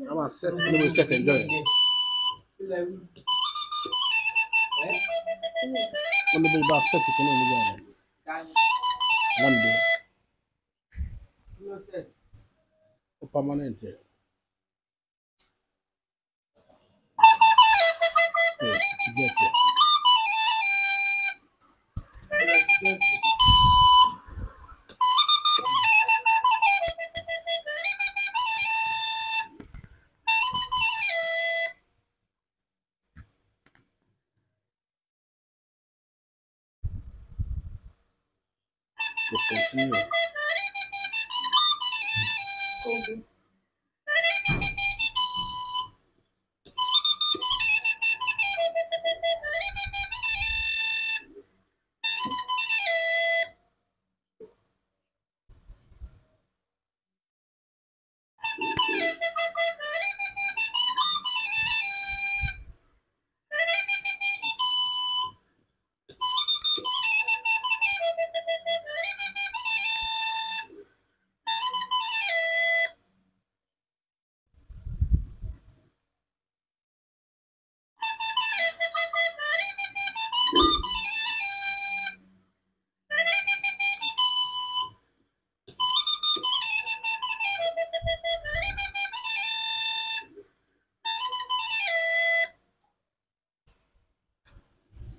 A máa set kí ló máa set ẹjọ́ yẹn. Wọ́n ní bóyá bá set kí ní ìjọ yẹn. Lámìdé. Ó permanent ẹ̀. Ẹ̀ ti get ẹ̀. Kò continue.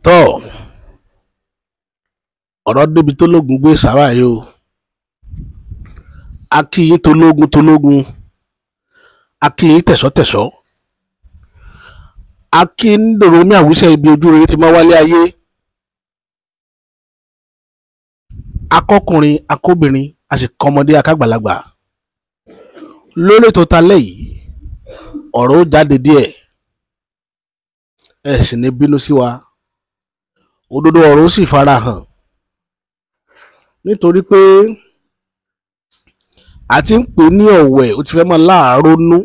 Tọ́ ọ̀rọ̀ débi tó lógun gbé sára yìí o. A kí yín tológun tológun, a kí yín tẹ̀sọ́tẹ̀sọ́, a kí ń dòrò ní àwísẹ́ ibi ojú rere ti máa wálé ayé. Akọkùnrin akóbìnrin, a sì kọmọdé akágbàlagbà. Lórí ètò talẹ́ yìí, ọ̀rọ̀ ó jáde díẹ̀, ẹ sì ní bínú sí wa. Òdodo ọ̀rọ̀ ó sì fara hàn, nítorí pé a ti ń pè ní ọ̀wẹ̀ ó ti fẹ́ mọ́ láàrónú,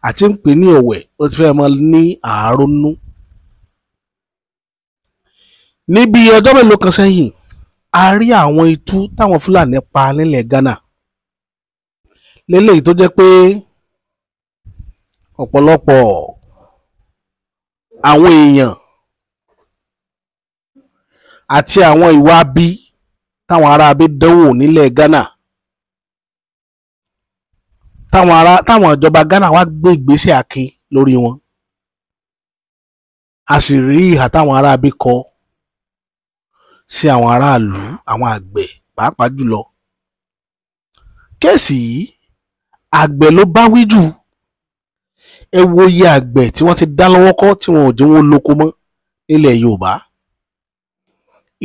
a ti ń pè ní ọ̀wẹ̀ ó ti fẹ́ mọ́ ní àárónú. Níbi ọjọ́ mélòó kan sẹ́yìn, a rí àwọn itú táwọn Fúlàní pa nílẹ̀ Ghana léléyìí tó jẹ́ pé ọ̀pọ̀lọpọ̀ àwọn èèyàn àti àwọn ìwà bí táwọn ará abí dánwò nílẹ̀ Ghana, táwọn ìjọba Ghana wá gbé ìgbésẹ̀ akin lórí wọn. A sì rí ìhà táwọn ará abí kọ sí àwọn aráàlú, àwọn àgbẹ̀ pàápàá jùlọ. Kéèsì yìí àgbẹ̀ ló bá wí jù. Ẹ wo iye àgbẹ̀ tí wọ́n ti dá lọ́wọ́ kọ́ tí wọn ò jẹ́ wọn lóko mọ́ nílẹ̀ Yorùbá.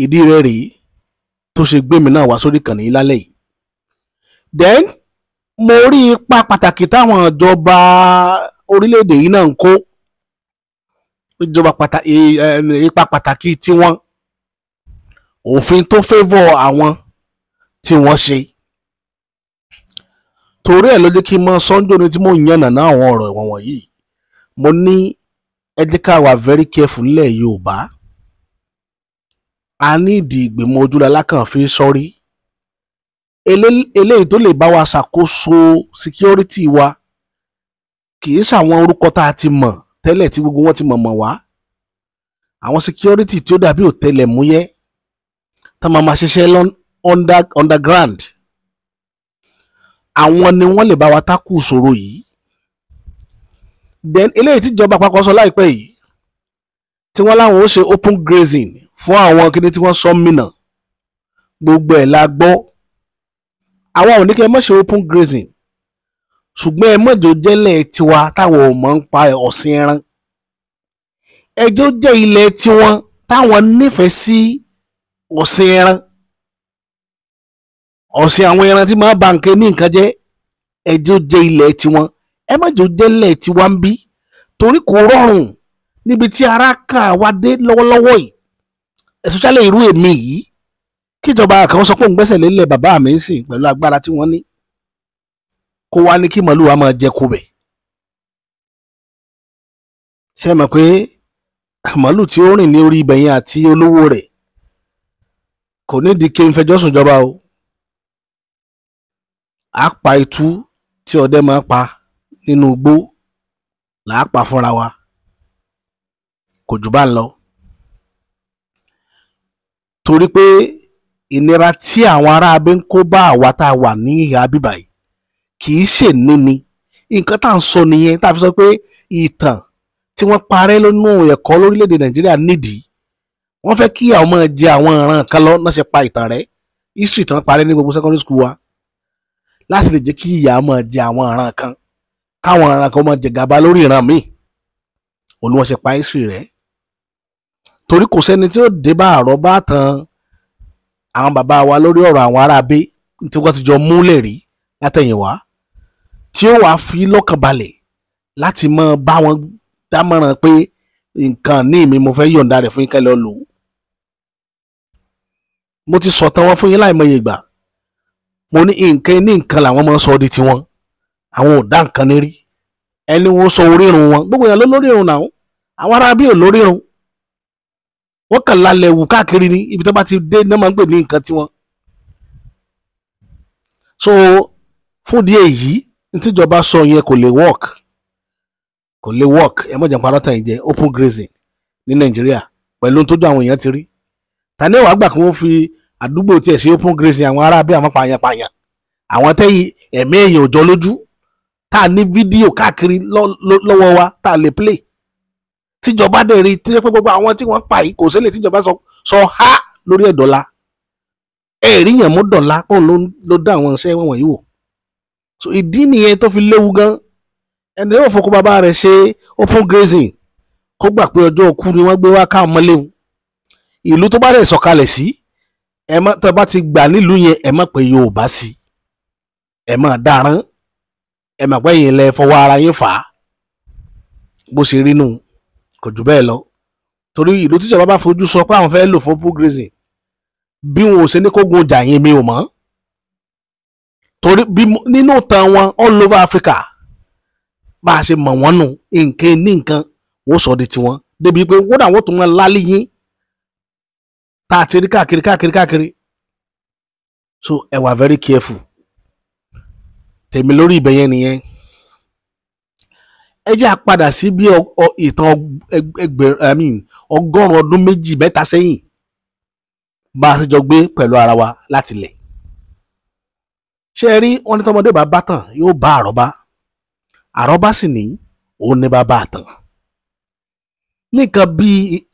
Ìdí rẹ̀ rèé tó ṣe gbé mi náà wá sórí ìkànnì yìí lálẹ́ yìí. Then mo rí ipa pàtàkì táwọn ìjọba orílẹ̀-èdè yìí náà ń kó, ìjọba ipa pàtàkì tiwọn, òfin tó favour àwọn tí wọ́n ṣe. Torí ẹ̀ ló jẹ́ kí n mọ sọ́njọ́ ni tí mò ń yànnàná àwọn ọ̀rọ̀ ìwọ̀n wọ̀nyí. Mo ní ẹ jẹ́ ká wà very careful nílẹ̀ Yorùbá. A ní ìdí ìgbìmọ̀ ojúlọ́lá kan fi sọ́rí eléyìí tó lè bá wa ṣàkóso security wa, kì í ṣàwọn orúkọ tá a ti mọ̀ tẹ́lẹ̀ tí gbogbo wọn ti mọ̀ mọ̀ wá. Àwọn security tí ó dàbí ọ̀tẹlẹ̀múyẹ́ tá máa máa ṣiṣẹ́ underground, àwọn ni wọ́n lè bá wa tákù ìṣòro yìí. Then eléyìí tíjọba àpapọ̀ sọ láìpẹ́ yìí tí wọ́n láwọn ó ṣe open grazing fún àwọn kíní tí wọ́n sọ mìnà, gbogbo ẹ̀ la gbọ́. Àwa ò ní kí ẹ má ṣe open grazing, ṣùgbọ́n ẹ mọ̀jọ jẹ́lẹ̀ tiwa táwọn ò mọ̀ ń pa ọ̀sìn ẹran. Ẹjọ́ jẹ́ ilẹ̀ tiwọn táwọn nífẹ̀ẹ́ sí ọ̀sìn ẹran, ọ̀sìn àwọn ẹran tí máa ba nǹkan ní nǹkan jẹ́. Ẹjọ́ jẹ́ ilẹ̀ tiwọn, ẹ mọ̀jọ jẹ́lẹ̀ tiwa ń bí, torí kò rọrùn níbi tí ara kà wá dé lọ́wọ́lọ́wọ́ yìí, especially irú èmi yìí, kíjọba kan sọ pé òun gbẹ́sẹ̀ lélẹ̀ bàbá mi ń sìn pẹ̀lú agbára tí wọ́n ní, kó wá ní kí màlúù wa máa jẹ kó bẹ̀. Ṣé ẹ mọ̀ pé màlúù tí ó rìn ní orí ibẹ̀ yẹn àti olówó rẹ̀ kò nídìí kí n fẹjọ́ sùn jọba o. A pa itú tí ọdẹ máa pa nínú igbó là á pa fúnra wa, kò jù bá ń lọ. Torí pé ìnira tí àwọn ará abẹ́ ń kó bá àwa tá a wà ní ìhà bíbà yìí kì í ṣe níní. Nǹkan tá à ń sọ nìyẹn, tá a fi sọ pé ìtàn tí wọ́n parẹ́ lónú ẹ̀kọ́ lórílẹ̀‐èdè Nàìjíríà nídìí. Wọ́n fẹ́ kí àwọn máa jẹ àwọn ìran kan lọ náà ṣe pa ìtàn rẹ̀, history tán parẹ́ ní gbogbo secondary school wa, láti lè jẹ́ kí ìyà máa jẹ àwọn ìran kan, káwọn ìran kan máa jẹ gàba lórí ìran míì. Òun ni wọ́n ṣe pa history rẹ̀. Torí kò sẹ́ni tí ó dé bá àrọ́bá tan àwọn bàbá wa lórí ọ̀rọ̀ àwọn ará abé tí wọ́n ti jọ múlẹ̀ rí látẹ̀yìnwá, tí ó wàá fi lọ́kàn balẹ̀ láti máa bá wọn dámọ̀ràn pé nǹkan ní mi mo fẹ́ yọ̀ǹda rẹ̀ fún yín kẹ́ lọ lò ó. Mo ti sọ̀tàn wọn fún yín láìmọye ìgbà. Mo ní nǹkan ní nǹkan làwọn máa ń sọ di tiwọn, àwọn ò dá nǹkan ní rí. Ẹni wọn sọ orírun wọn, gbogbo èèyàn ló lórírun náà, àwọn ará bí ò lórírun. Wọ́n kàn lálẹ́ wù káàkiri ní ibi tó bá ti dé náà máa ń pè ní nǹkan tiwọn. So fún díẹ̀ yìí, tíjọba sọ yẹn kò lè work, kò lè work. Ẹ mọ̀jẹ̀ parọ́ tàn yín jẹ. Open grazing ní Nàìjíríà pẹ̀lú tójú àwọn èèyàn ti rí, tani wàá gbà kí wọ́n fi àdúgbò tiẹ̀ sí open grazing? Àwọn ará bí àwọn pààyàn-pààyàn, àwọn tẹ́yìn ẹ̀mí èèyàn ò jọ lójú, tá a ní fídíò káàkiri lọ́wọ́ wa tá a lè play, tíjọba dẹ̀ rí tí pé gbogbo àwọn tí wọ́n pa yìí kò sílẹ̀ tíjọba sọ ha lórí ẹ̀dọ́là ẹ̀rí yẹn mú dọ̀la kó ló dá àwọn iṣẹ́ wọ̀nyí wò. So ìdí nìyẹn tó fi léwu gan. Ẹni yóò fọkọ bàbá rẹ̀ ṣe open grazing, kó gbà pé ọjọ́ òkú ni wọ́n gbé wá káwọn mọ́léwu. Ìlú tó bá rẹ̀ sọ̀kalẹ̀ sí, ẹ má tó bá ti gbà nílùú yẹn, ẹ má pé Yorùbá sí, ẹ má dáràn, ẹ má pẹ́ yín lẹ fọwọ́ ara yín fà á. Bó ṣe rí nù, kò jù bẹ́ẹ̀ lọ. Torí ìlú tíjọba bá fojú sọ pé àwọn fẹ́ lò fún open grazing, bí wọn ò ṣe ní kógun ọjà yẹn mi ò mọ̀. Torí bí nínú ìtàn wọn all over Africa, bá a ṣe mọ̀ wọ́n nù, nǹkan ní nǹkan wọ́n sọ di tiwọn, débi pé wọ́n dà wọ́n tún wọn lálé yín tá a ti rí káàkiri káàkiri káàkiri. So ẹ wà very careful. Tèmi lórí ibẹ̀ yẹn nìyẹn. Ẹ jẹ́ à padà sí bí ìtàn ẹgbẹ̀rún 100 ọdún 2 mẹ́ta sẹ́yìn, bá a ṣe jọ gbé pẹ̀lú ara wa láti lẹ̀. Ṣé ẹ rí wọn ní tọmọdé bá bá tàn yóò bá àrọ́bá, àrọ́bá sì ní òun ní bàbá àtàn. Nìkan bí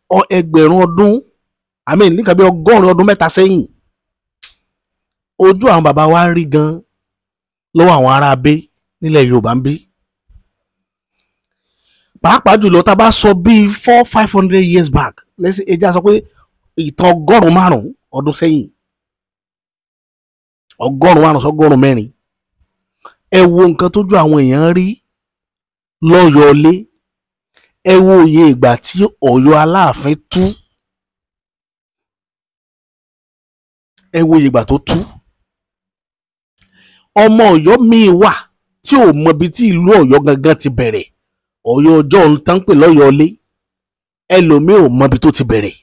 1000 ọdún, I mean nìkan bí 100 ọdún 3 sẹ́yìn, ojú àwọn bàbá wa ń rí gan lọ́wọ́ àwọn ará abé nílẹ̀ Yorùbá ń bí. Pàápàá jùlọ tá a bá sọ bíi 400-500 years back, lẹ́sìn ẹja sọ pé ìtàn 500 ọdún sẹ́yìn, 500 sí 400, ẹ wo nǹkan tójú àwọn èèyàn rí lọ́yọ̀ọ́lé. Ẹ wo iye ìgbà tí Ọ̀yọ́ Aláàfin tú, ẹ wo iye ìgbà tó tú. Ọmọ Ọ̀yọ́ míì wà tí ò mọbi tí ìlú Ọ̀yọ́ gangan ti bẹ̀rẹ̀. Ọ̀yọ́ ọjọ́ ń tán pè lọ́yọ̀ọ́lé, ẹlòmíì ò mọbi tó ti bẹ̀rẹ̀.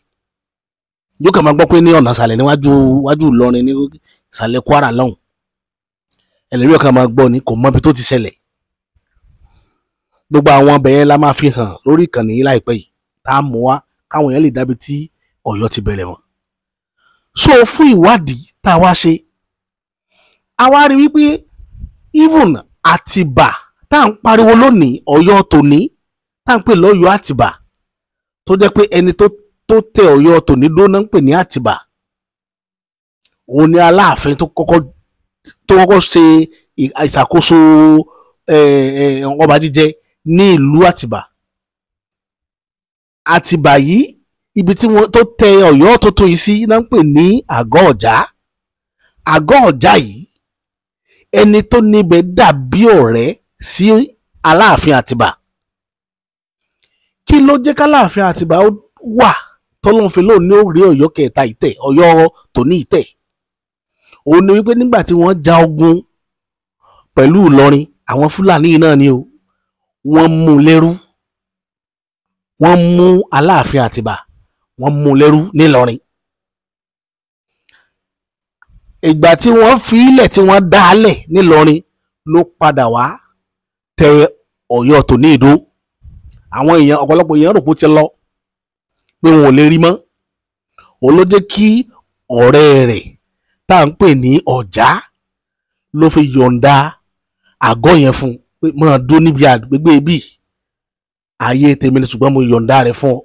Yóò kàn máa gbọ́ pé ní ọ̀nà ìsàlẹ̀ níwájú wájú Ìlọrin ní ìsàlẹ̀ Kwara lọ́hùn, ẹlòmíì kàn máa gbọ́ ni, kò mọbi tó ti ṣẹlẹ̀. Gbogbo àwọn ọbẹ̀ yẹn la máa fi hàn lórí ìkànnì yìí láìpẹ́ yìí, tá a mú wá káwọn èèyàn lè dábi tí Ọ̀yọ́ ti bẹ̀rẹ̀ wọn. So fún ìwádìí tá a wá ṣe, a wá rí wípé even Àtìbà tá à ń pariwo lónìí, Ọ̀yọ́ tòní tá à ń pè lọ́yọ́ Àtìbà, tó jẹ́ pé ẹni tó tẹ Ọ̀yọ́ tòní dóná ń pè ní Àtìbà, òun ni Aláàfin tó kọ́kọ́ ṣe ìṣàkóso ọba jíjẹ ní ìlú Àtìbà. Àtìbà yìí, ibi tí wọ́n tó tẹ Ọ̀yọ́ tuntun yìí sí náà ń pè ní Àgọ́ Ọ̀já. Àgọ́ Ọ̀já yìí, ẹni tó níbẹ̀ dàbí ọ̀rẹ́ sí Aláàfin Àtìbà. Kí ló jẹ́ káláàfin Àtìbà wà tọ́lọ́run fi lóun ní òrí Ọ̀yọ́ kẹta ìtẹ̀, Ọ̀yọ́ tòní ìtẹ̀? Òun ni wípé nígbà tí wọ́n ja ogun pẹ̀lú Ìlọrin, àwọn Fúlàní náà ni o, wọ́n mú lẹ́rú, wọ́n mú Aláàfin Àtìbà, wọ́n mú lẹ́rú nílọrin. Ìgbà tí wọ́n fi ilẹ̀ tí wọ́n dá a lẹ̀ nílọrin ló padà wá tẹ Ọ̀yọ́ tòní ìdó. Àwọn èèyàn, ọ̀pọ̀lọpọ̀ èèyàn rò pé ó ti lọ, pé wọn ò lè rí mọ́. Òun ló jẹ́ kí ọ̀rẹ́ rẹ̀ tá à ń pè ní Ọ̀já ló fi yọ̀ǹda àgọ́ yẹn fún un pé máa dún níbi àgbègbè bíi ayé tèmi ni, ṣùgbọ́n mo yọ̀ǹda rẹ̀ fún ọ.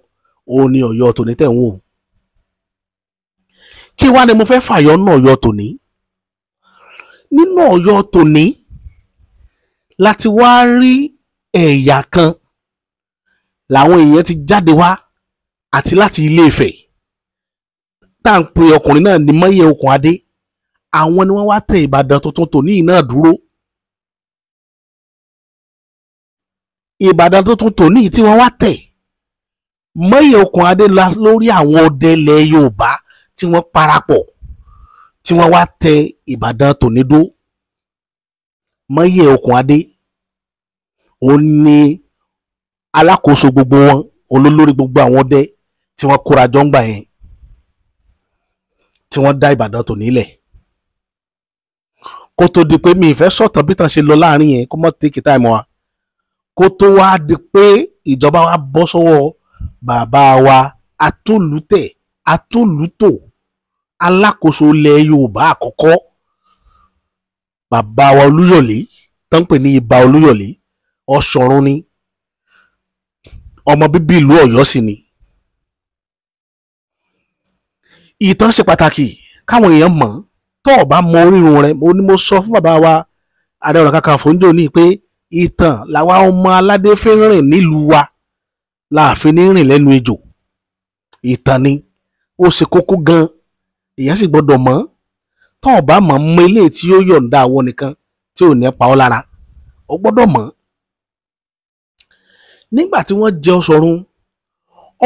Òun ni Ọ̀yọ́ tòní tẹ̀ ń wò. Kí wá ni mo fẹ́ fàyọ nínú Ọ̀yọ́ tòní? Nínú Ọ̀yọ́ tòní láti wá rí ẹ̀yà kan làwọn èèyàn ti jáde wá àti láti Ilé Ifẹ̀ tá à ń pe ọkùnrin náà ní Mọ́yẹ̀ Okùnadé. Àwọn ni wọ́n wá tẹ Ìbàdàn tuntun tòní náà dúró. Ìbàdàn tuntun tòní tí wọ́n wá tẹ̀, Mọ́yẹ̀ Okùnadé lórí àwọn ọdẹ ilẹ̀ Yorùbá tí wọ́n parapọ̀ tí wọ́n wá tẹ Ìbàdàn tòní dó. Mọ́yẹ̀ Okùnadé òun ni alákòóso gbogbo wọn, olólórí gbogbo àwọn ọdẹ tí wọ́n kóra jọ ń gbà yẹn tí wọ́n dá Ìbàdàn tòní lẹ̀. Kó tó di pé mi ìfẹ́ sọ̀tàn bí tàn ṣe lọ láàrin yẹn, kó mọ́ take time wa, kó tó wá di pé ìjọba wa bọ́ sọ́wọ́ bàbá wa atúlùtẹ̀ atúlùtò alákòóso ilẹ̀ Yorùbá àkọ́kọ́, bàbá wa Olúyọ̀lé tó ń pè ní Ìbà Olúyọ̀lé. Ọ̀ṣọ̀run ni, ọmọ bíbí ìlú Ọ̀yọ́ sì ni. Ìtàn ṣe pàtàkì káwọn èèyàn mọ̀. Tó o bá mọ orírun rẹ, mo ní mo sọ fún bàbá wa Ààrẹ Ọ̀nà Kakanfò ń jò ní pé ìtàn làwa ọmọ aládé fi ń rìn nílùú wa, láàfin ní rìn lẹ́nu ejò. Ìtàn ni ó ṣe kókó gan, èèyàn sì gbọ́dọ̀ mọ̀. Tó o bá mọ̀ mọ ilé tí ó yọ̀ǹda àwọn nìkan tí ò ní pa ọ́ lára, o gbọ́dọ̀ mọ̀. Nígbà tí wọ́n jẹ Ọ̀ṣọ̀run,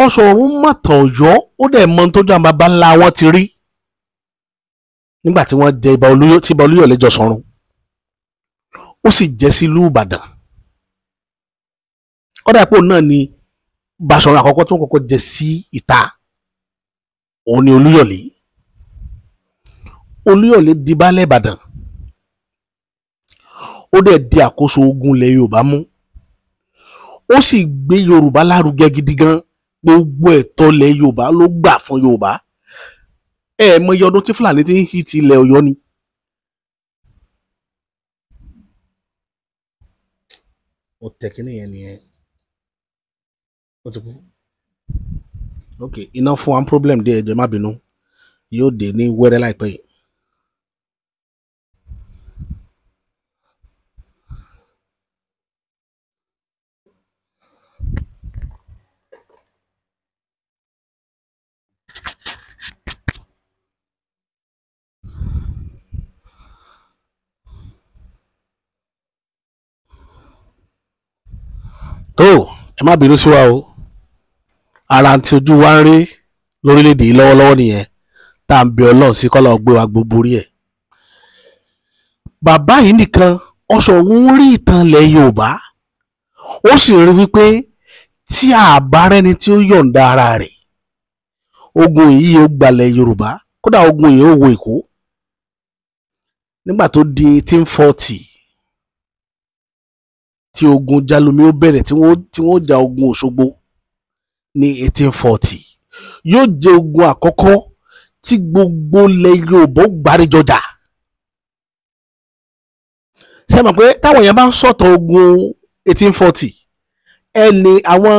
Ọ̀ṣọ̀run mọ̀tàn Ọ̀yọ́, ó dẹ̀ mọ tó jọ àwọn baba ńlá wọn ti rí. Nígbà tí wọ́n jẹ Ìbà Olúyọ̀lé, tí Ìbà Olúyọ̀lé jọ Ṣọ̀run, ó sì jẹ́ sílùú Ìbàdàn. Ó dà pé òun náà ni Bàṣọ̀run àkọ́kọ́ tí wọ́n kọ́kọ́ jẹ sí ìta, òun ni Olúyọ̀lé. Olúyọ̀lé di baálẹ̀ Ìbàdàn, ó dẹ̀ di àkóso ogun ilẹ̀ Yorùbá mú, ó sì gbé Yorùbá lárugẹ gidi gan. Gbogbo ẹ̀tọ́ ilẹ̀ Yorùbá ló gbà fún Yorùbá. Ẹ mọ iye ọdún tí Fúlàní ti ń hì ti ilẹ̀ Ọ̀yọ́ ni. Ó tẹ kínní yẹn nìyẹn, ó ti kú. Ok, iná fún wa problem díẹ̀, ẹ jọ̀ọ́ má bínú, yóò dé ní wẹ́rẹ́ láìpẹ́ yìí. Tó ẹ má bínú sí wa o, ara tí ojú wa ń rí lórílẹ̀‐èdè yìí lọ́wọ́lọ́wọ́ nìyẹn tá à ń bẹ Ọlọ́run sí kọ́lá gbé wa gbogbo orí ẹ̀. Bàbá yìí nìkan Ọ̀ṣọ̀run ń rí ìtàn ilẹ̀ Yorùbá, ó sì rí wípé tí a bá rẹ́ni tí ó yọ̀ǹda ara rẹ̀, ogun yìí ó gbalẹ̀ Yorùbá, kódà ogun yìí ó wo Èkó. Nígbà tó di 1840 tí ogun Jálumi ó bẹ̀rẹ̀, tí wọ́n ja ogun Òṣogbo ní 1840, yóò jẹ́ ogun àkọ́kọ́ tí gbogbo ilẹ̀ Yorùbá ó gbáríjọjà. Ṣé mọ̀ pé táwọn èèyàn bá ń sọ̀tọ̀ ogun 1840, ẹni àwọn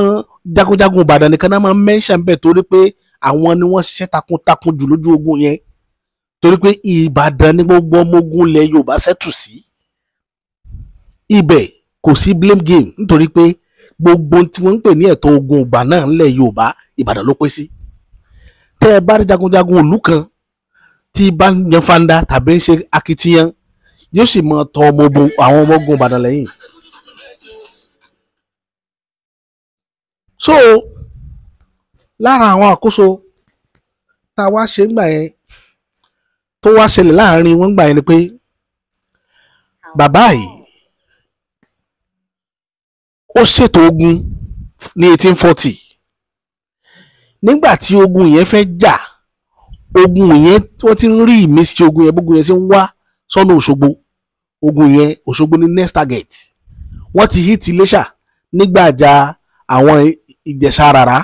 jagunjagun Ìbàdàn nìkan náà máa ń mẹ́ńṣẹ̀ ń bẹ̀, torí pé àwọn ni wọ́n ṣiṣẹ́ takuntakun jù lójú ogun yẹn, torí pé Ìbàdàn ní gbogbo ọmọ ogun ilẹ̀ Yorùbá ṣẹ́tù sí. Ibẹ̀ kò sí blame game, nítorí pé gbogbo tí wọ́n ń pè ní ẹ̀tọ́ ogun ìgbà náà ńlẹ̀ Yorùbá, Ìbàdàn ló pé sí. Tẹ́ ẹ bá rí jagunjagun ìlú kan tí bá ń yan fanda tàbí ń ṣe akitiyan, yóò sì máa tọ ọmọ ogun àwọn ọmọ ogun Ìbàdàn lẹ́yìn. So lára àwọn àkóso tá a wá ṣe ń gbà yẹn tó wá ṣẹlẹ̀ láàrin wọn gbà yẹn ni pé bàbá yìí ó ṣètò ogun ní 1840. Nígbà tí ogun yẹn fẹ́ jà, ogun yẹn wọ́n ti ń rí ìmísí ogun yẹn, bógun yẹn ṣe ń wá sọ́nà Òṣogbo, Ogun yẹn, Òṣogbo ní next target. Wọ́n ti hit Iléṣà nígbàjà àwọn Ìjẹ̀ṣà rárá,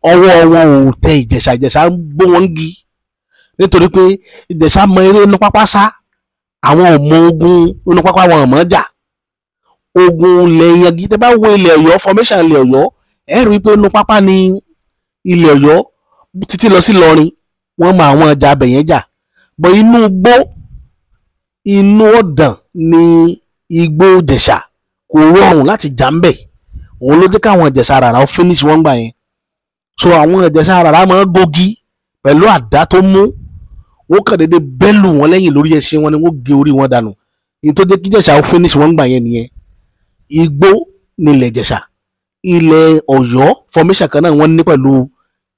ọwọ́ wọn ò tẹ Ìjẹ̀ṣà. Ìjẹ̀ṣà ń gbó wọn gi nítorí pé Ìjẹ̀ṣà mọ eré inú pápá sá, àwọn ò mọ ogun inú pápá, wọn ò mọ̀ jà ogun ilẹ̀ yangi. Tẹ́ bá wo ilẹ̀ Ọ̀yọ́, formation ilẹ̀ Ọ̀yọ́, ẹ rí i pé inú pápá ni ilẹ̀ Ọ̀yọ́ títí lọ sí Ìlọrin. Wọ́n mọ àwọn ọjà abẹ yẹn jà bọ̀. Inú igbó, inú ọ̀dàn ni igbó Ìjẹ̀ṣà, kò rọrùn láti jà ń bẹ̀. Òun ló jẹ́ káwọn Ìjẹ̀ṣà rárá ó finish wọ́n gbà yẹn. So àwọn Ìjẹ̀ṣà rárá máa ń gbógi pẹ̀lú àdá tó mú, wọ́n kàn déédéé bẹ́lù wọn lẹ́yìn lórí ẹṣin wọn ni wọ́n gé orí wọn dànù. Ní tó jẹ́ kí Ìjẹ̀ṣà ó finish wọ́n gbà yẹn nìyẹn. Igbó nílẹ̀ Ìjẹ̀ṣà. Ilẹ̀ Ọ̀yọ́, formation kan náà wọ́n ní pẹ̀lú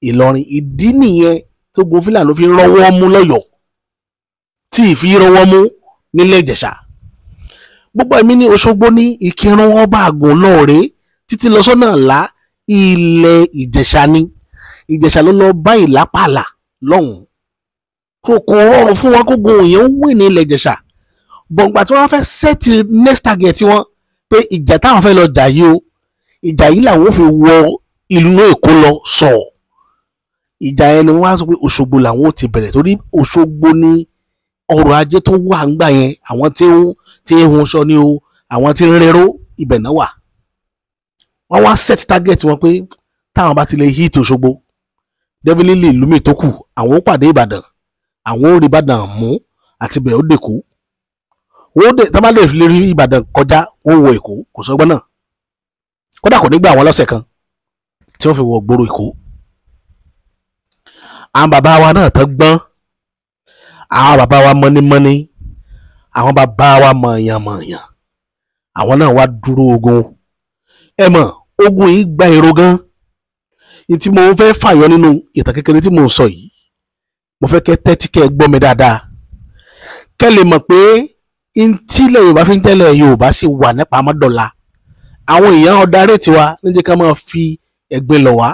Ìlọrin. Ìdí nìyẹn tó gun Fúlàní ló fi rọ́wọ́ mú lọ́yọ̀ọ́ tí ì fi rọ́wọ́ mú nílẹ̀ Ìjẹ̀ṣà. Gbogbo ẹ̀mí ní Òṣogbo ní Ìkírun, ọba àgùn lọ́ọ̀rẹ́ títí lọ sọ́nà ńlá, ilẹ̀ Ìjẹ̀ṣà ni. Ìjẹ̀ṣà ló lọ bá Ìlápàlà lọ́hùn-ún. Kò rọrùn fún wọn kó gun òyìn wí ní ilẹ̀ Ìjẹ̀ṣà. Bọ̀ǹgbà tí wọ́n fẹ́ set next target wọn pé ìjà táwọn fẹ́ lọ jà yìí o, ìjà yìí làwọn ò fi wọ ìlú Èkó lọ sọ, ìjà yẹn ni wọ́n á sọ pé Òṣogbo làwọn ò ti bẹ̀rẹ̀, torí Òṣogbo ní ọrọ̀ ajé tó wà ń gbà yẹn. Àwọn tí ń hun aṣọ ni o, àwọn tí ń rérò, ibẹ̀ náà wà. Wọ́n wá set target wọn pé táwọn bá ti lè hit Òṣogbo, definitely ìlú mi tó kù, àwọn ó pàdé Ìbàdàn, àwọn ó rí Ìbàdàn mú, àti bẹ́ẹ̀ ó dèkó. Wọ́n dé tá bá lè rí Ìbàdàn kọjá, wọ́n wọ Èkó, kò sọ́gbọ́n náà. Kódà kò ní gbà wọ́n lọ́sẹ̀ kan tí wọ́n fi wọ gbòòrò Èkó. Àwọn bàbá wa náà tán gbọ́n, àwọn bàbá wa mọ́nímọ́ní, àwọn bàbá wa mọ̀ọ̀yàn-mọ̀ọ̀yàn, àwọn náà wá dúró ogun. Ẹ mọ̀, ogun yìí gba èrò gan. Ní tí mo fẹ́ fàyọ nínú ìtàn kékeré tí mo ń sọ yìí, mo fẹ́ kẹ́ tẹ́tí, kẹ́ ẹ gbọ́ mi dáadáa, kẹ́ lè mọ̀ pé ntílẹ̀ Yorùbá fi ń tẹ́lẹ̀ Yorùbá sì wà nípa mọ́dọ̀la. Àwọn èèyàn ọ̀darẹ́ tiwa níjẹ́ ká máa fi ẹ̀gbin lọ̀ wá.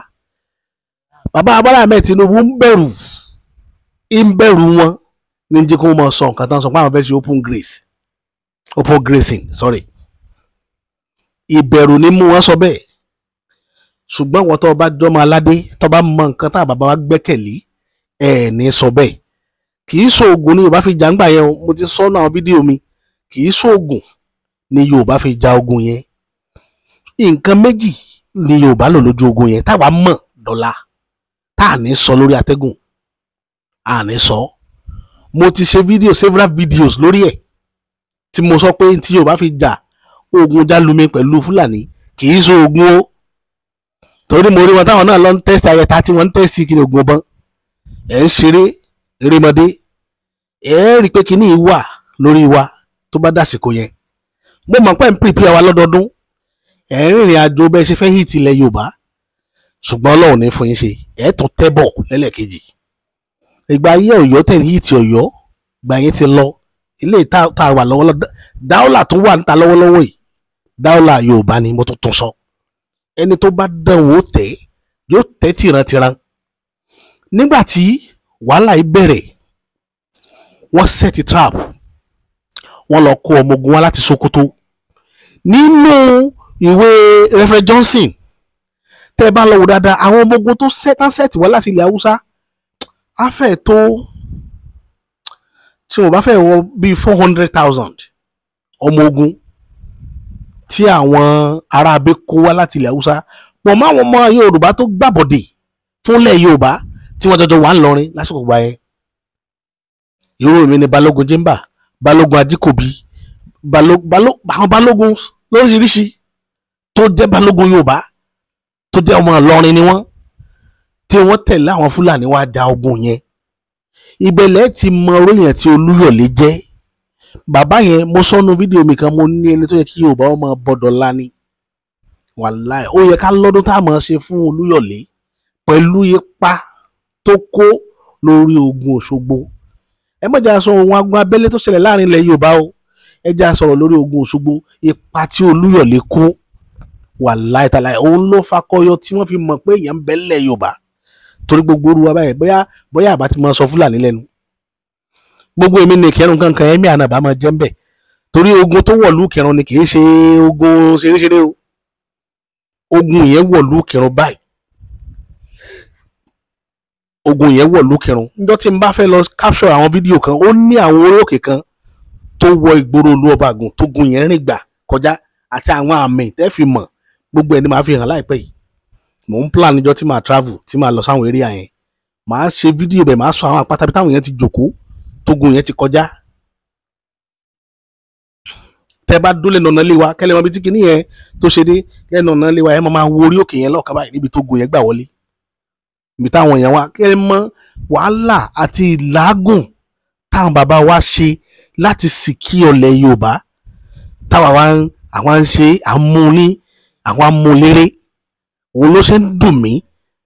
Bàbá Bọ́lá Ahmed Tinubu ń bẹ̀rù wọn níjẹ́ kó máa sọ nǹkan tán sọ pé àwọn fẹ́ ṣe open grace, open grazing, sorry. Ìbẹ̀rù ní mú wọn sọ bẹ́ẹ̀. Ṣùgbọ́n wọn tó bá jọmọ aládé, tó bá mọ nǹkan tá bàbá wa gbẹ́kẹ̀lé, ẹ̀ ní sọ bẹ́ẹ̀. Kì í ṣoògùn ní Yorùbá fi jà ńgbà yẹn o. Mo ti sọ náà fídíò mi, kì í ṣoògùn ní Yorùbá fi ja ogun yẹn. Nǹkan méjì ní Yorùbá lò lójú ogun yẹn táwa mọ̀ dọ́là, tá à ní sọ lórí atẹ́gùn, à ní sọ. Mo ti ṣe fídíò, several videos lórí ẹ̀, tí mo sọ pé tí Yorùbá fi jà ogun jálumi pẹ̀lú Fúlàní kì í ṣoògùn o, torí mo rí wọn táwọn náà lọ ń test ayẹta, tí wọ́n ń test kí ni ogun ọbọ̀n ẹ̀ ń ṣeré erémọdé. Ẹ̀ rí i pé kíní yìí wà lórí wa tó bá dàsìkò yẹn. Mo mọ̀ pé ń prepare wa lọ́dọọdún, ẹ̀ ń rìnrìn àjò bẹ́ẹ̀ ṣe fẹ́ hit ilẹ̀ Yorùbá, ṣùgbọ́n Ọlọ́run ní fún yín ṣe. Ẹ̀ tún tẹ́ bọ̀ lẹ́lẹ́kejì. Ìgbà ayé Ọ̀yọ́ tẹ̀ ń hit Ọ̀yọ́, ìgbà yẹn ti lọ. Ilé tá a wà lọ́wọ́lọ́wọ́, dáúlà tó wà níta lọ́wọ́lọ́wọ́ yìí, dáúlà Yorùbá ni. Mo tún tún sọ, ẹni tó bá dán wò tẹ́ yóò tẹ́ tìrantìran. Nígbà tí wàhálà yìí bẹ̀rẹ̀, wọ́n set trap, wọ́n lọ kó ọmọ ogun wá láti Sokoto. Nínú ìwé Reverend Johnson, tẹ́ ẹ bá lọ wò dáadáa, àwọn ọmọ ogun tó tán set wá láti ilẹ̀ Haúsá á fẹ́ tó, tí wọ́n bá fẹ́ wọ bíi 400,000 ọmọ ogun tí àwọn ará abẹ́ kó wá láti ilẹ̀ Haúsá, pọ̀ mọ́ àwọn ọmọ Yorùbá tó gbàbọ̀dè fúnlẹ̀ Yorùbá tí wọ́n jọjọ wà ń lọrin lásìkò gbà yẹn. Irú mi ni Balógun Jimba, Balógun Ajíkòbí, àwọn balógun lóríṣiríṣi tó jẹ́ balógun Yorùbá, tó jẹ́ ọmọ Ìlọrin ni wọ́n, tí wọ́n tẹ̀lé àwọn Fúlàní wá ja ogun yẹn. Ìbẹ̀lẹ̀ ti mọ oróyìn tí Olúyọ̀lé jẹ́. Bàbá yẹn, mo sọnù fídíò mi kan, mo ní ẹni tó yẹ kí Yorùbá ọmọ bọ́dọ̀ lání. Wàláì, ó yẹ ká lọ́dún tá a máa ṣe fún Olúyọ̀lé pẹ̀lú ipa tó kó lórí ogun Òṣogbo. Ẹ má jẹ́ a sọ ohun agun abẹ́lé tó ṣẹlẹ̀ láàrin ilẹ̀ Yorùbá o, ẹ jẹ́ a sọ̀rọ̀ lórí ogun Òṣogbo, ipa tí Olúyọ̀lé kó. Wàláì tàláì, òun ló fakọyọ tí wọ́n fi mọ̀ pé èèyàn ń bẹ nílẹ̀ Yorùbá, torí gbogbo orú wa báyìí, bóyá bóyá àbá ti máa sọ Fúlàní lẹ́nu, gbogbo èmi ní ìkẹrùn kankan ẹ̀mí àná bá máa jẹ́ ń bẹ̀. Torí ogun tó wọ̀lú Ìkìrun ni, kì í ṣe ogun ṣeréṣeré o. Ogun yẹn wọ̀lú Ìkìrun báyìí, ogun yẹn wọ̀lú Ìkìrun. Níjọ́ tí n bá fẹ́ lọ capture àwọn fídíò kan, ó ní àwọn orí òkè kan tó wọ ìgboro ìlú Ọbàgùn tógun yẹn rìn gbà kọjá, àti àwọn àmì tẹ́ fi mọ̀, gbogbo ẹ̀ ni màá fi hàn láìpẹ́ yìí. Mò ń plan níjọ́ tí màá travel, tí màá lọ sáwọn area yẹn, màá ṣe fídíò bẹ̀, màá sọ àwọn àpáta bí táwọn yẹn ti jòkó tógun yẹn ti kọjá. Tẹ́ bá dún lẹ́nu ọ̀nà ilé wa, kẹ́lẹ́ wọn bí tí kinní yẹn tó ṣe dé lẹ́nu ọ̀nà ilé wa, ẹ máa wo orí òkè yẹn lọ́ọ̀kan báyìí níbi tógun yẹn gbà wọlé, ibi táwọn èèyàn wa kẹ́lẹ́ mọ́ wàhálà àti ìlágùn táwọn bàbá wa ṣe láti sìkí ọlẹ̀ Yorùbá, táwa wa ń àwọn ń ṣe àmúni àwọn amúlérè. Òun ló ṣe ń dùn mí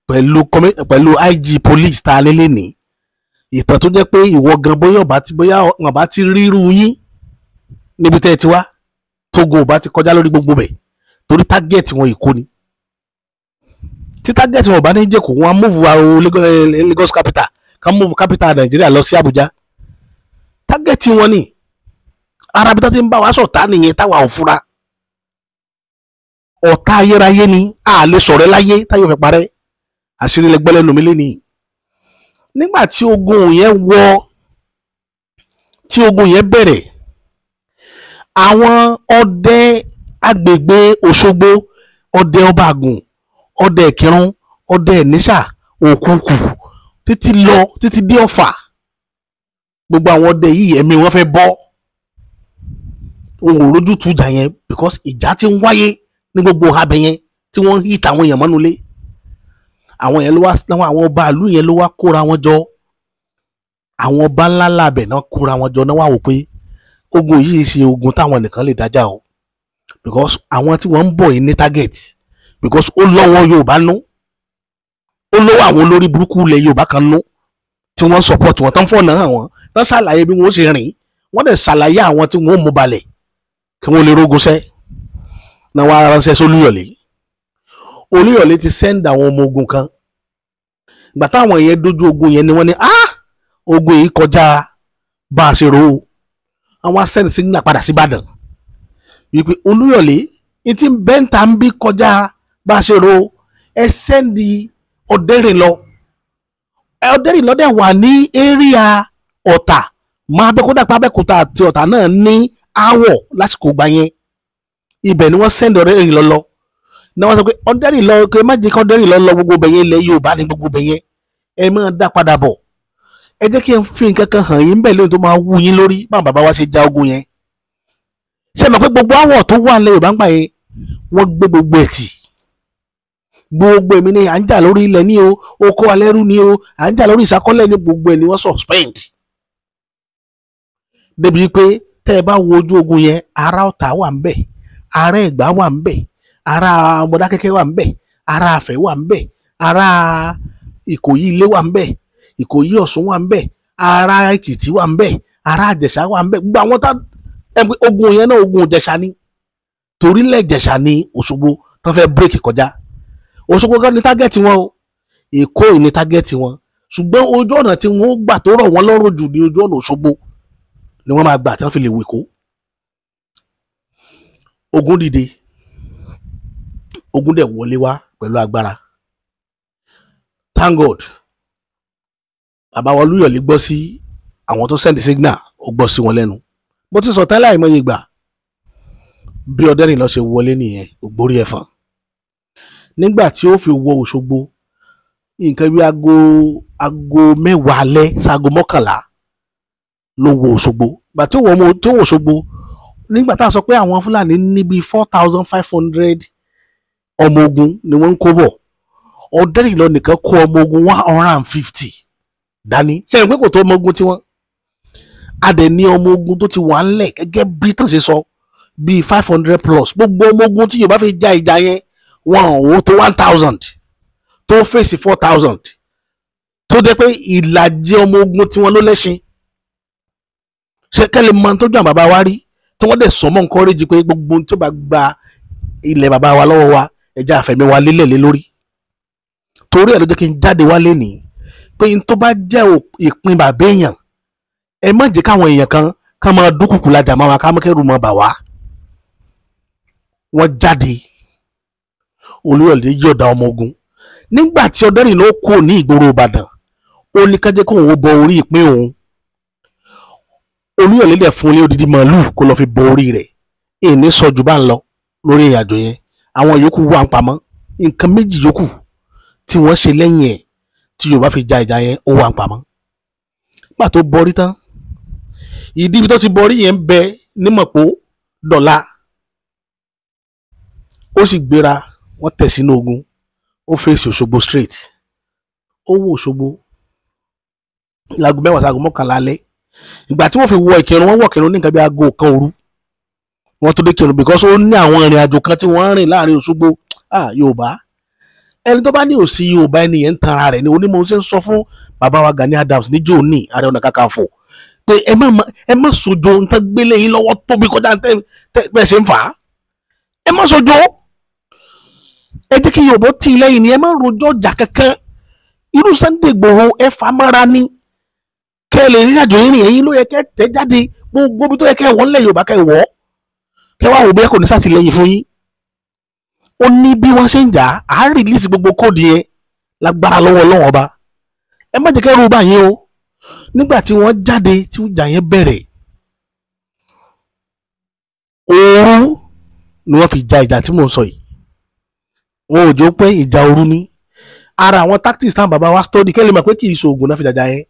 pẹ̀lú IG police tá a lé lénìí, ìtàn tó jẹ́ pé ìwọ gan bóyá ọba ti bóyá ọba ti ríru yín níbi tẹ́ ẹ ti wá, tógo ọba ti kọjá lórí gbogbo bẹ̀, torí target wọn Èkó ni. Tí target wọn ọba ní jẹ́kọ̀ọ́, wọn á move wa Lagos capital, ká move capital Nàìjíríà lọ sí Àbújá. Target wọn ni arabi tó ti ń bá wa sọ̀tá nìyẹn, táwa ò fura. Ọ̀tá ayérayé ni, a lè sọ̀rẹ́ láyé táyọ̀ fẹ́ parẹ́. Àṣírí lẹ gbọ́lẹ́nu mi lénìí. Nígbà tí ogun yẹn wọ, tí ogun yẹn bẹ̀rẹ̀, àwọn ọdẹ agbègbè Òṣogbo, ọdẹ Ọbàgùn, ọdẹ Ìkìrun, ọdẹ Ìníṣà, Òkùkù, títí lọ títí dé Ọ̀fà, gbogbo àwọn ọdẹ yìí ẹ̀mí wọn fẹ́ bọ́. Òun ò rójútu ìjà yẹn because ìjà ti ń wáyé ní gbogbo abẹ yẹn tí wọ́n ń hit àwọn èèyàn mọ́nú ilé. Àwọn yẹn ló wá, àwọn ọba ìlú yẹn ló wá kóra wọn jọ. Àwọn ọba ńlá lábẹ̀ náà kóra wọn jọ náà, wá wò pé ogun yìí ṣe ogun táwọn nìkan lè dájà o, because àwọn tí wọ́n ń bọ̀ yìí ní target, because ó lọ́wọ́ Yorùbá nú, ó lọ́wọ́ àwọn olórí burúkú ilẹ̀ Yorùbá kan nú tí wọ́n support wọn, tán fọ̀nà hàn wọ́n, tán ṣàlàyé bí wọ́n ṣe rìn, wọ́n dẹ̀ ṣàlàyé àwọn tí wọ́n mú balẹ̀ kí wọ́n lè rógun sẹ́ náà. Wọ́n á ránṣẹ́ sólúyọ̀lé. Olúyọ̀lé ti send àwọn ọmọ ogun kan. Ìgbà táwọn yẹn dójú ogun yẹn ni wọ́n ní, ah, ogun yìí kọjá bá a ṣe rò ó. Àwọn send signal padà sí Ìbàdàn wípé Olúyọ̀lé etí bẹ́ńtà ń bí kọjá bá a ṣe rò ó, ẹ send Ọ̀dẹ́rìnlọ. Ọ̀dẹ́rìnlọ dẹ̀ wà ní area Ọ̀tà mọ́ Abẹ́òkúta, pé Abẹ́òkúta àti Ọ̀tà náà ní áwọ̀ lásìkò gbà yẹn. Ibẹ̀ ni wọ́n send Ọ̀dẹ́rìnlọ lọ náà. Wọ́n sọ pé Ọ̀dẹ́rìnlọ, pé má jẹ́ kí Ọ̀dẹ́rìnlọ lọ gbogbo bẹ̀ yẹn, ilẹ̀ Yorùbá ní gbogbo bẹ̀ yẹn, ẹ máa dá padà bọ̀. Ẹ jẹ́ kí n fi nǹkan kan hàn yín bẹ́ẹ̀ lóyún tó máa wú yín lórí báwọn bàbá wa ṣe ja ogun yẹn. Ṣé ẹ mọ̀ pé gbogbo àwọ̀ tó wà nílẹ̀ Yorùbá ń gbà yẹn, wọ́n gbé gbogbo ẹ̀ tì? Gbogbo èmi ni à ń jà lórí ilẹ̀ ní o, oko alẹ́rú ní o, à ń jà lórí ìṣàkọ́lẹ̀ ní, gbogbo ẹ̀ ni wọ́n suspend. Débi pé tẹ́ ẹ bá wo ojú ogun yẹn, ará Ọ̀tà wà ń bẹ̀, ará Ẹ̀gbá wà ń bẹ̀, ará Mọdákẹ́kẹ́ wà ń bẹ̀, ará Ifẹ̀ wà ń bẹ̀, ará Ìkòyí Ilé wà ń bẹ̀, Ìkòyí Ọ̀ṣun wà ń bẹ̀, ará Èkìtì wà ń bẹ̀, ará Ìjẹ̀ṣà wà ń bẹ̀. Gbogbo àwọn tá ogun yẹn náà, ogun Ìjẹ̀ṣà ni, torílẹ̀ Ìjẹ̀ṣà ní Òṣogbo tán fẹ́ break kọjá. Òṣogbo gan ní target wọn o, Èkó yìí ní target wọn, ṣùgbọ́n ojú ọ̀nà tí wọ́n gbà tó rọ̀ wọ́n lọ́rùn jù ní ojú ọ̀nà Òṣogbo ni wọ́n máa gbà tí wọ́n fi lè wò Èkó. Ogun dìde, ogun dẹ̀ wọlé wá pẹ̀lú agbára. Thank God, bàbá wa Olúyọ̀lé gbọ́ sí àwọn tó send signal, ó gbọ́ sí wọn lẹ́nu. Mo ti sọ tẹ́lẹ̀ àìmọye ìgbà, bí Ọ̀dẹ́rìnlọ ṣe wọlé nìyẹn, ògbórí ẹ̀fọn. Nígbà tí ó fi wọ Òṣogbo, nǹkan bí aago 10 alẹ́ sáago 11 ló wọ Òṣogbo. Gbà tí ó wọ tó wọ Òṣogbo, nígbà tá a sọ pé àwọn Fúlàní ní bíi 4,500 ọmọ ogun ni wọ́n ń kó bọ̀, Ọ̀dẹ́rìnlọ nìkan kó ọmọ ogun 150 dání. Ṣe é pé kò tó ọmọ ogun tiwọn? A dẹ̀ ní ọmọ ogun tó ti wà ńlẹ̀ gẹ́gẹ́ bí tàn ṣe sọ bíi 500 plus. Gbogbo ọmọ ogun tí Yorùbá fi ja ìjà yẹn, wọn ò tó 1,000 tó fèsì 4,000, tó jẹ́ pé ìlàjì ọmọ ogun tiwọn ló lẹ́ṣin. Ṣé kẹ́lẹ́ mọ tó jù àwọn bàbá wa rí tí wọ́n dẹ̀ sọ mọ́ encourage pé gbogbo ohun tó bá gba ilẹ̀ bàbá wa lọ́wọ́ wa, ẹja àfẹ̀mí wa lélẹ̀ lé lórí. Torí ẹ̀ ló jẹ́ kí n jáde wá lénìí pé n tó bá jẹ́ ìpín bàbá èèyàn, ẹ má jẹ́ káwọn èèyàn kan Ká máa dúnkùkù lajà máa wá, ká mọ́ kẹ́rù máa bà wá. Wọ́n jáde, Olúyọ̀lé yọ̀dá ọmọ ogun. Nígbà tí Ọdẹ́rìnlọ kò ní ìgboro Ìbàdàn, ó ní ká jẹ́ kóun ó bọ orí ìpín òun. Olúyọ̀lé dẹ̀ fún un ní odidi màálù kó lọ́ọ́ fi bọ orí rẹ̀. Èní sọ jù bá ń lọ lórí ìrìn àjò yẹn. Àwọn yòókù wà ń pamọ́. Nǹkan méjì yòókù tí wọ́n ṣe lẹ́yìn ẹ̀ tí Yorùbá fi ja ìjà yẹn, ó wà ń pamọ́. Nígbà tó bọrí tán, ìdí ibi tó ti bọrí yẹn ń bẹ ní Mọ̀pó dọ̀la. Ó sì gbéra, wọ́n tẹ̀ sínú ogun. Ó fèsì Òṣogbo straight. Ó wọ Òṣogbo láago 10 sáago 11 alẹ́. Ìgbà tí wọ́n fi wọ Ìkìrun, wọ́n wọ Ìkìrun ní nǹkan bí aago 1 òru. Wọ́n tó dé Ìkìrun because ó ní àwọn ìrìn àjò kan tí wọ́n rìn láàrin Òṣogbo. Yorùbá, ẹni tó bá ní òsì Yorùbá, ẹni yẹn ń tanra rẹ̀ ni. Onímọ̀ ṣe ń sọ fún bàbá wa Gani Adams níjó ní Ààrẹ Ọ̀nà Kakanfò pé ẹ má sojo. Nǹkan gbélé yín lọ́wọ́ tóbi kọjá bẹ́ẹ̀ ṣe ń fà á. Ẹ má sojo, ẹ jẹ́ kí Yorùbá tì í lẹ́yìn ni. Ẹ má rojọ́ ọjà kankan. Irú Sunday Igboho, ẹ fà á mọ́ra ni kẹ́ ẹ lè rìn àjò yín rìn. Ẹ̀yin ló yẹ kẹ́ tẹ́ jáde. Gbogbo ibi tó yẹ kẹ́ wọ́n lẹ̀ Yorùbá, kẹ́ wọ́, kẹ́ wá wò bóyá kò ní sàtìlẹ́yìn fún yín. Ó ní bí wọ́n ṣe ń jà á release gbogbo code yẹn lágbára lọ́wọ́ Ọlọ́run Ọba. Ẹ má jẹ́ kẹ́ rú bá yín o. Nígbà tí wọ́n jáde, tí ìjà yẹn bẹ̀rẹ̀, òru ni wọ́n fi ja ìjà tí mò ń sọ yìí. Wọn ò jọ pé ìjà òru ni. Ara àwọn tactics táwọn bàbá wa study, kẹ́lẹ́ mọ̀ pé kì í ṣe oògùn náà fi jàjà yẹn,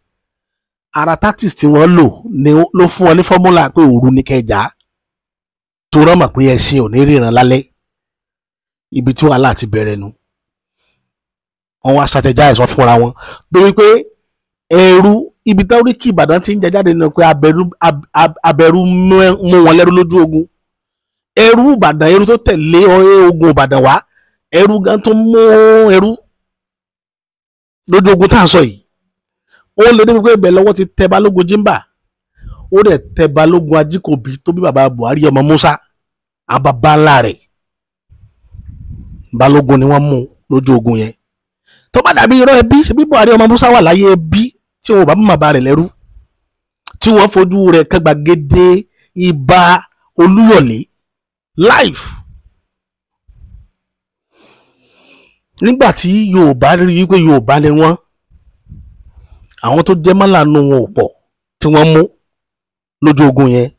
ara tactics tí wọ́n lò ni ló fún wọn ní formula pé òru ni kẹjà tó rán mọ̀ pé ẹṣin ò ní ríran lálẹ́. Ibi tí wàhálà ti bẹ̀rẹ̀ nu. Wọ́n wá strategize wọn fúnra wọn torí pé ẹrú ibi tí oríkì Ìbàdàn ti ń jẹ jáde nínú pé abẹrú mú wọn lẹ́rú lójú ogun. Ẹrú Ìbàdàn, ẹrú tó tẹ̀lé ogun Ìbàdàn wá, ẹrú gan tó mú ẹrú lójú ogun tá à ń sọ yìí. Ó lè débi pé ibẹ̀ lọ́wọ́ ti tẹ Balógun Jimba, ó dẹ̀ tẹ Balógun Ajíkòbí tó bí bàbá Buhari ọmọ Musa. Àwọn bàbá ńlá rẹ̀ Balógun ni wọ́n mú lójú ogun yẹn. Tó bá dàbí irọ́, ẹbí ṣe bí Buhari ọmọ Musa wà láyé, ẹbí tí wọn ò bá mú bàbá rẹ̀ lẹ́rú, tí wọ́n fojú rẹ̀ kan gbàgede Ìbà Olúyọ̀lé life. Nígbà tí Yorùbá rí wípé Yorùbá ni wọ́n, àwọn tó jẹ́ mọ́lànú wọn ò pọ̀ tí wọ́n mú lójú ogun yẹn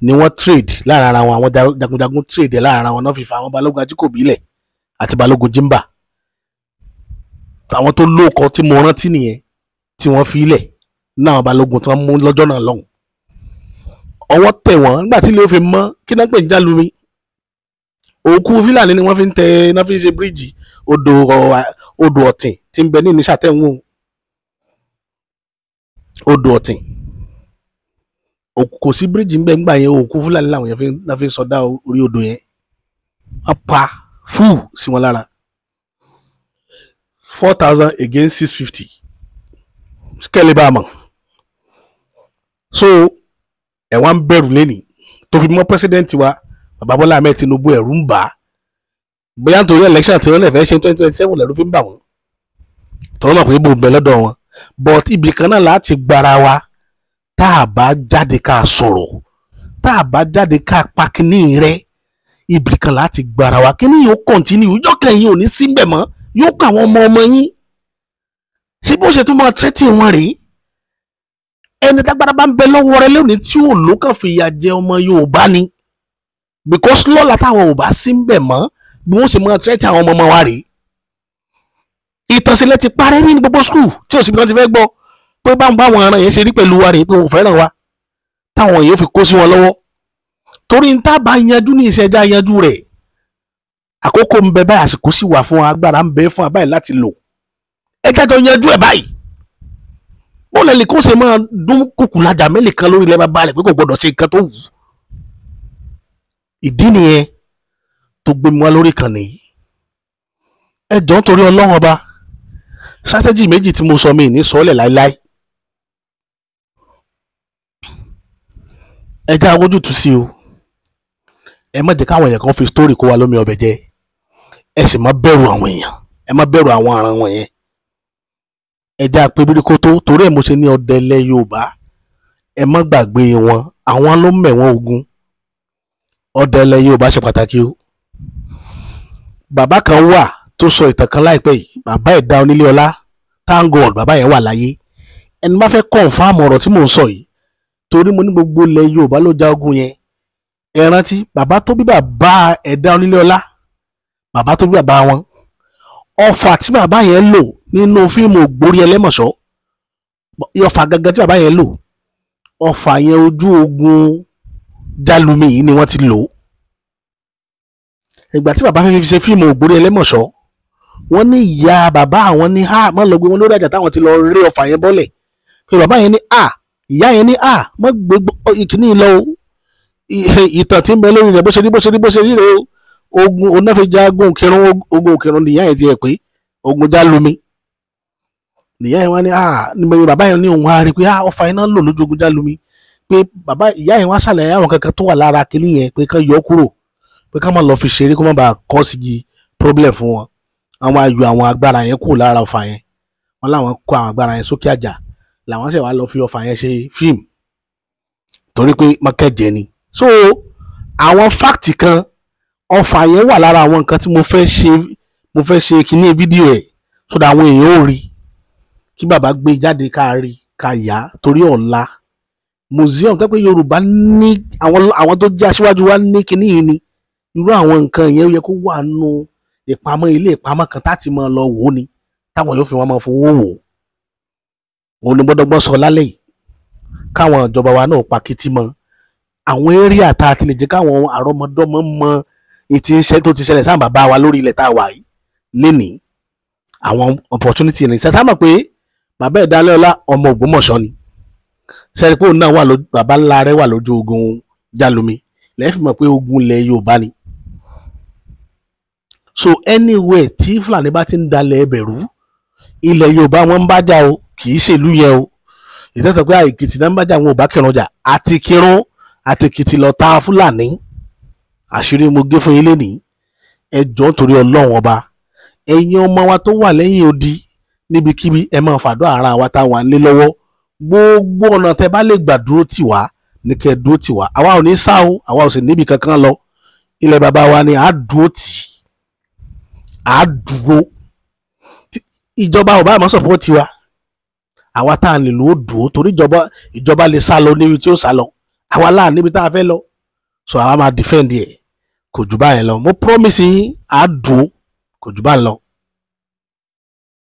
ni wọ́n trade lára ara wọn. Àwọn jagunjagun trade lára ara wọn náà fi fa àwọn Balógun Ajíkòbí lẹ̀ àti Balógun Jimba. Àwọn tó lóko tí mo rántí nìyẹn tí wọ́n fi lẹ̀ náà, Balógun tí wọ́n mú lọ́jọ́ náà lọ́hùn. Ọwọ́ tẹ̀ wọ́n nígbà tí ilé ó fi mọ́. Kí náà pè ní Jálumi? Òkú Fúlàní ni wọ́n fi ń tẹ náà, fi ń ṣe bíríìjì odò Ọ̀tìn tí ń bẹ ní Ìníṣà tẹ̀wọ̀n. Odò Ọ̀tìn kò sí bíríìjì ńbẹ ńgbà yẹn. Òkú Fúlàní làwọn yẹn fi ń sọdá orí odò yẹn. Wọ́n pa fúù sí wọn lára. 4,000 against 650, kẹ́lẹ́ bá a mọ̀. So ẹ̀ wá ń bẹ̀rù lẹ́nìí tó fi mọ́ president wa, bàbá Bọ́lá Ahmed Tinubu, ẹ̀rù ń bà á. Bóyá nítorí election tí wọ́n lè fẹ́ ṣe 2027 lẹ́rù fi ń bà wọ́n, tọ́wọ́n mọ̀ pé ibò ń bẹ lọ́dọ̀ wọn. But ibì kan náà láti gbára wa. Tá a bá jáde ká sọ̀rọ̀, tá a bá jáde ká pa kíní rẹ, ibì kan láti gbára wa. Kíní yóò continue, ìjọ kẹyìn ò ní síbẹ̀ mọ́, yóò kọ àwọn ọmọ ọmọ yín. Ṣé bó ṣe tún máa tẹ́tì wọn rèé? Ẹni tágbára bá ń bẹ lọ́wọ́ rẹ lónìí tí ò ló kàn fìyà jẹ ọmọ Yorùbá ni, because lọ́la táwọn ò bá sí ń bẹ̀ mọ́, bí wọ́n ṣe máa tẹ́tì àwọn ọmọ ọmọ wa rèé. Ìtànsílẹ̀ ti parẹ́ ní gbogbo school tí òsibí kan ti fẹ́ gbọ́ pé báwọn báwọn aràn yẹn ṣe rí pẹ̀lú wa rèé, pé òun fẹ́ràn wa, táwọn yóò fi kó sí wọn lọ́wọ́. Torí n tá bá yanjú ní ìṣẹ́já yanjú rẹ̀, àkókò ń bẹ báyìí, àsìkò sì wà fún, agbára ń bẹ fún abáyìí láti lò. Ẹ jájọ yanjú ẹ báyìí. Bó lẹ́lẹ̀ kó ṣe máa dún kùkù lajà mẹ́lẹ̀ kan lórí ilẹ̀ bàbá rẹ̀ pé kò gbọdọ̀ ṣe nǹkan tó wù ú. Ìdí nìyẹn tó gbé mi wá lórí ìkànnì yìí. Ẹ jọ̀ọ́, nítorí Ọlọ́run Ọba, strategy méjì tí mo sọ mi ní sọ́ọ̀lẹ̀ láéláé. Ẹ jẹ́ àwójútùú sí o. Ẹ má jẹ́ káwọn èèyàn kan fi story kó wa lómi ọbẹ̀ jẹ. Ẹ sì má bẹ̀rù àwọn èèyàn, ẹ má bẹ̀rù àwọn aràn wọn yẹn. Ẹ jẹ́ àpé bíríkótó. Torí ẹ̀ mo ṣe ní ọdẹ ilẹ̀ Yorùbá. Ẹ má gbàgbé wọn, àwọn ló mẹ̀wọ̀n ogun. Ọdẹ ilẹ̀ Yorùbá ṣe pàtàkì o. Bàbá kan wà tó sọ ìtàn kan láìpẹ́ yìí, bàbá Ẹ̀dá Onílé Ọlá. Thank God bàbá yẹn wà láyé. Ẹni bá fẹ́ confirm ọ̀rọ̀ tí mò ń sọ yìí, torí mo ní gbogbo ilẹ̀ Yorùbá ló ja ogun yẹn. Ẹ rántí bàbá tó bí bàbá Ẹ̀dá Onílé Ọlá, bàbá tó bí bàbá wọn, ọfà tí bàbá yẹn lò nínú fíìmù Ògbórí Ẹlẹ́mọ̀ṣọ́, ọfà gangan tí bàbá yẹn lò, ọfà yẹn ojú ogun Jálumi yìí ni wọ́n ti lò ó. Ìgbà tí bàbá fẹ́ fi ṣe fíìmù Ògbórí Ẹlẹ́mọ̀ṣọ́, wọ́n ní ìyá bàbá àwọn ní ha mọ́ lọ gbé wọn lórí àjà táwọn ti lọ rí ọfà yẹn bọ́lẹ̀, pé bàbá yẹn ní a, ìyá yẹn ní a mọ́ gbé ìkíní lọ o, ìtàn tí ń bẹ lórí rẹ̀ bó ṣe rí bó ṣe rí bó ṣe rí rẹ̀ o. Ogun onáfẹ́jà ogun Òkèrún, ogun Òkèrún nìyá yẹn ti ẹ̀ pé ogun Jálumi nìyá yẹn wá ní a ní bàbá yẹn ní òun á rí pé ọfà iná lò lójú ogun Jálumi, pé bàbá ìyá yẹn wá ṣàlàyé àwọn kankan tó wà lára kínní yẹn, pé kán yọ kúrò, pé ká má lọ fi ṣeré kó má bàa kọ́ sí problem fún wọn. Àwọn ayò àwọn agbára yẹn kúrò lára ọfà yẹn, wọn láwọn kó àwọn agbára yẹn sókè àjà, làwọn ṣẹ̀ wá lọ fi ọfà yẹn ṣe fíìmù torí pé mọ́kẹ́jẹ ni. So àwọn fact kan, ọfà yẹn wà lára àwọn nǹkan tí mo fẹ́ ṣe, mo fẹ́ ṣe kíní fídíò ẹ̀ so that àwọn èèyàn ò rí, kí bàbá gbé jáde ká rí ká yá, torí ọ̀la museum tó pé Yorùbá ní àwọn tó jẹ́ aṣíwájú wa ní kíní yìí ni. Irú àwọn nǹkan yẹn ó yẹ kó wà nù ìpamọ́, ilé ìpamọ́ kan táti máa lọ wò ó ni, táwọn yóò fi wọn máa fowó wò ó. Òun ni gbọ́dọ̀gbọ́n sọ lálẹ́ yìí, káwọn ìjọba wa náà pa kìtì mọ́ àwọn area tá a ti lè jẹ́ káwọn àrọ́mọdọ́mọ mọ ètí iṣẹ́ tó ti ṣẹlẹ̀ sáà bàbá wa lórí ilẹ̀ tá a wà yìí lénìí. Àwọn opportunity ní sẹ́sà mọ̀ pé bàbá Ẹ̀dá Ọlá ọmọ Ògbómọ̀ṣọ́ ni, sẹ́ni pé òun náà wà lójú bàbá ńlá rẹ̀ wà lójú ogun Jálumi, lẹ́yìn fi mọ̀ pé ogun ilẹ̀ Yorùbá ni. So anywhere tí Fúlàní bá ti ń dalẹ̀ ẹbẹ̀rú, ilẹ̀ Yorùbá wọn ń bá jà o, kì í ṣèlú yẹn o. Ìtẹ́sọ̀ pé Èkìtì náà ń bá jà, wọn ò bá Kírun jà, àti Kírun àti Èkìtì lọ ta Fúlàní. Àṣírí mo gé fún yín lénìí. Ẹ jọ̀ọ́ torí Ọlọ́run ọba, ẹ̀yin ọmọ wa tó wà lẹ́yìn odi níbikíbi, ẹ máa fàdúrà ara wa tá a wà nílé lọ́wọ́. Gbogbo ọ̀nà tẹ bá lè gbà dúró tì wá ní kẹ́ ẹ dúró tì wá. Àwa ò ní sá o, àwa ò sì níbi kankan lọ. Ilẹ̀ bàbá wa ni à á dúró tì, à á dúró. Ìjọba ò bá àmọ́ support wa, àwa tá a nílò ó dúró, torí ìjọba lè sá lọ níbi tí ó sá lọ, àwa láà níbi tá a fẹ́ lọ, so àwa máa defend ẹ̀. Kò jù báyẹn lọ. Mo promise yín, à á dúró, kò jù báyẹn lọ.